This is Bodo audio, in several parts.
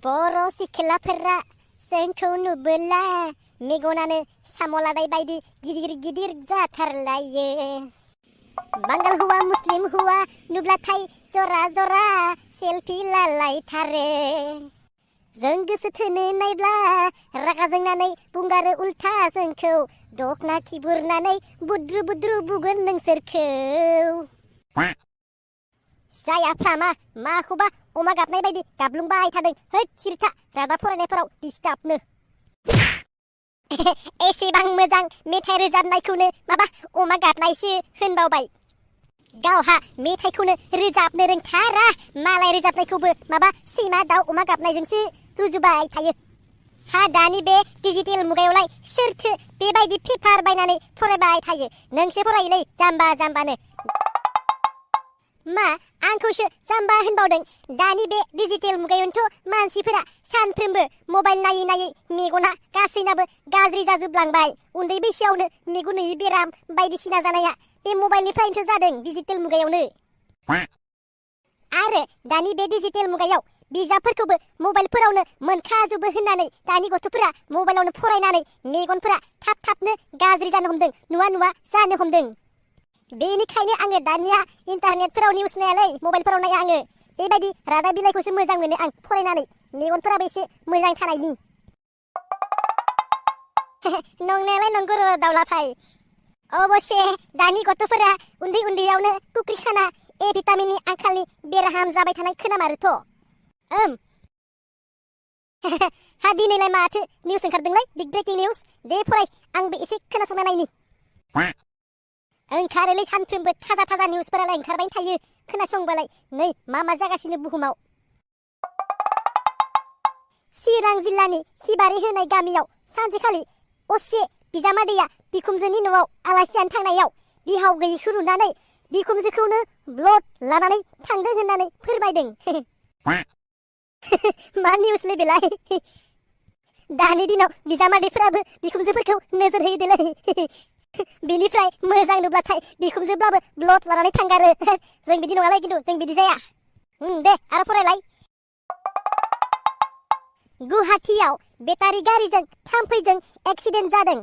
बर' सिख्लाफोरा जोंखौ नुबोला मेगनानो सामलादाय बायदि गिदिर गिदिर जाथारलायो। बांगाल हुआ मुस्लिम हुआ नुब्लाथाय जरा जरा सेल्फि लालायथारो। जों गोसो थोनो नायब्ला रागा जोंनानै बुंगारो उल्था जोंखौ दखना खिबुरनानै बुद्रु बुद्रु बुगोन नोंसोरखौ। जायाफ्रामा माखौबा अमा गाबनाय बायदि गाबलुंबाय थादों। होद सिरिथा रादाब फरायनायफोराव डिस्टार्बनो। एसेबां मोजां मेथाइ रोजाबनायखौनो माबा अमा गाबनायसो होनबावबाय। गावहा मेथाइखौनो रोजाबनो रोंथारा, मालाय रोजाबनायखौबो माबा सैमा दाउ अमा गाबनायजोंसो रुजुबाय थायो। हा दानि बे डिजिटेल मुगायावलाय सोरथो बेबायदि पेपार बायनानै फरायबाय थायो? नोंसो फरायोलै जाम्बा जाम्बानो। मा आंखौसो जाम्बा होनबावदों? दानि बे डिजिटेल मुगायावनोथ' मानसिफोरा सानफ्रोमबो मबाइल नायै नायै मेगना गासैनाबो गाज्रि जाजोबलांबाय। उन्दै बैसोआवनो मेगन नुयि बेराम बायदिसिना जानाया बे मबाइलनिफ्रायनोथ' जादों, डिजिटेल मुगायावनो। आरो दानि बे डिजिटेल मुगायाव बिजाबफोरखौबो मबाइलफोरावनो मोनखाजोबो होननानै दानि गथ'फोरा मबाइलावनो फरायनानै मेगनफोरा थाब थाबनो गाज्रि जानो हमदों, नुवा नुवा जानो हमदों। बेनिखायनो आङो दानिया इन्टारनेटफोराव निउस नायालै, मबाइलफोराव नाया आङो। बेबायदि रादाब बिलाइखौसो मोजां मोनो आं फरायनानै, मेगनफोराबो एसे मोजां थानायनि। नंनायालाय नंगौ र' दावलाफाय। अबसे दानि गथ'फोरा उन्दै उन्दैयावनो कुक्रिखाना ए भिटामिननि आंखालनि बेराम जाबाय थानाय खोनामारोथ'। हा दिनैलाय माथो निउस ओंखारदोंलाय? Big breaking news. दे फराय, आंबो एसे खोनासंना नायनि। ओंखारोलै सानफ्रोमबो थाजा थाजा निउसफोरालाय ओंखारबाय थायो। खोनासंबालाय नै मा मा जागासिनो बुहुमाव। चिरां जिल्लानि सिबारि होनाय गामियाव सानसेखालि असे बिजामादैया बिखुमजोनि न'आव आलासि जानो थांनायाव बिहाव गैयिखौ नुनानै बिखुमजोखौनो ब्लड लानानै थांदों होननानै फोरमायदों। मा निउसलै बेलाय? दानि दिनाव बिजामादैफोराबो बिखुमजोफोरखौ नोजोर होयोदोलै। बिनिफ्राय मोजां नुब्लाथाय बिखुमजोब्लाबो ब्लड लानानै थांगारो। जों बिदि नङालाय, खिन्थु जों बिदि जाया। दे आरो फरायलाय। गुवाहाटीयाव बेटारि गारिजों थाम्फैजों एक्सिडेन्ट जादों।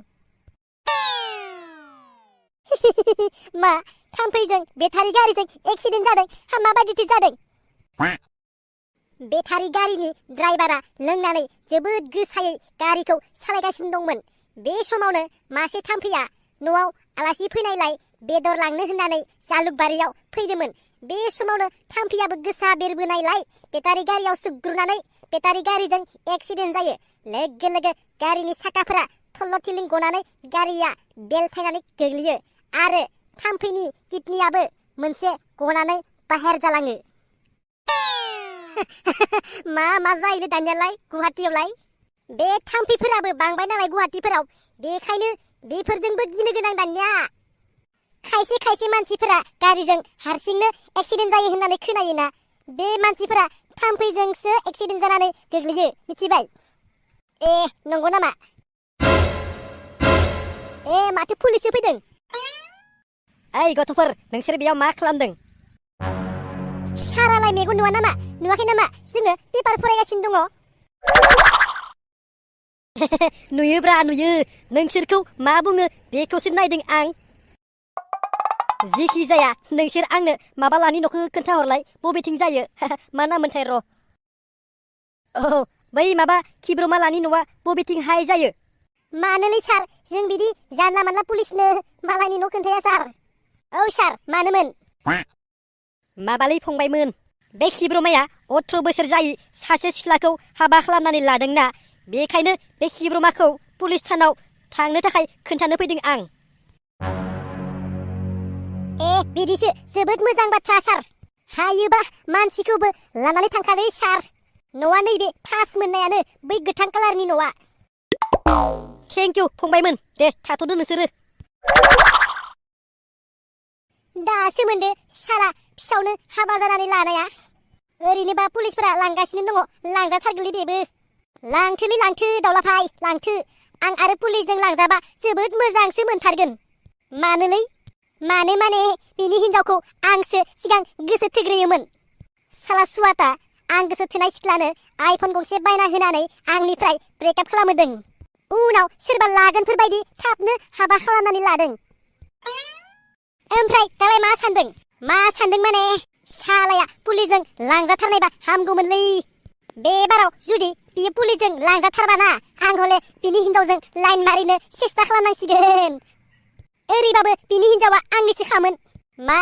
मा थाम्फैजों बेटारि गारिजों एक्सिडेन्ट जादों? हा माबायदिथो जादों? बेटारि गारिनि ड्राइभारा लोंनानै जोबोद गोसायै गारिखौ सालायगासिनो दंमोन। बे समावनो मासे थाम्फैया न'आव आलासि फैनायलाय बेदर लांनो होननानै जालुकबारियाव फैदोंमोन। बे समावनो थाम्फैयाबो गोसा बेरबोनायलाय बेटारि गारियाव सुग्रुनानै बेटारि गारिजों एक्सिडेन्ट जायो। लोगो लोगो गारिनि साखाफोरा थल्ल' थिलिं गनानै गारिया बेलथायनानै गोग्लैयो आरो थाम्फैनि किडनियाबो मोनसे गनानै बाहेर जालाङो। मा जायोलै दानियालाय गुवाहाटीयावलाय? बे थाम्फैफोराबो बांबाय नालाय गुवाहाटीफोराव, बेखायनो बेफोरजोंबो गिनो गोनां दानिया। खायसे खायसे मानसिफोरा गारिजों हारसिंनो एक्सिडेन्ट जायो होननानै खोनायोना, बे मानसिफोरा थाम्फैजोंसो एक्सिडेन्ट जानानै गोग्लैयो, मिथिबाय? ए नंगौ नामा? ए माथो पुलिससो फैदों। ओइ गथ'फोर, नोंसोर बेयाव मा खालामदों? सारालाय मेगन नुवा नामा? नुवाखै नामा? जोङो पेपार फरायगासिनो दङ। नुयोब्रा नुयो, नोंसोरखौ मा बुङो बेखौसो नायदों आं। जिखि जाया नोंसोर आंनो माबालानि न'खौ खोन्थाहरलाय, बबेथिं जायो? मा नाममोनथाय र'। औ बै माबा खिब्रमालानि न'आ बबेथिंहाय जायो? मानोलै सार, जों बिदि जानला मानला पुलिसनो मालायनि न' खोन्थाया सार। औ सार, मानोमोन? माबालै फंबायमोन, बे खिब्रमाया 18 बोसोर जायै सासे सिख्लाखौ हाबा खालामनानै लादोंना, बेखायनो बे खिब्रमाखौ पुलिस थानाव थांनो थाखाय खोन्थानो फैदों आं। ए बिदिसो, जोबोद मोजां बाथ्रा सार। हायोबा मानसिखौबो लानानै थांखालै सार। न'आ नैबे फास मोननायानो, बै गोथां कालारनि न'आ। थेंक इउ फंबायमोन, दे थाथ'दो नोंसोरो। दासो मोनदो सारा फिसावनो हाबा जानानै लानाया। ओरैनोबा पुलिसफोरा लांगासिनो दङ, लांजाथारगोनलै बेबो। लांथोलै लांथो दावलाफाय, लांथो। आं आरो पुलिसजों लांजाबा जोबोद मोजांसो मोनथारगोन। मानोलै? मानो माने बिनि हिनजावखौ आंसो सिगां गोसो थोग्रोयोमोन। साला सुवाटा, आं गोसो थोनाय सिख्लानो आइफन गंसे बायना होनानै आंनिफ्राय ब्रेकआप खालामहोदों। उनाव सोरबा लागोनफोर बायदि थाबनो हाबा खालामनानै लादों। ओमफ्राय दालाय मा सानदों? मा सानदों माने सालाया पुलिसजों लांजाथारनायबा हामगौमोनलै। बे बाराव जुदि बियो पुलिसजों लांजाथारबाना आं हले बिनि हिनजावजों लाइन मारिनो सेस्था खालामनांसिगोन। ओरैबाबो बिनि हिनजावा आंनिसोखामोन। मा?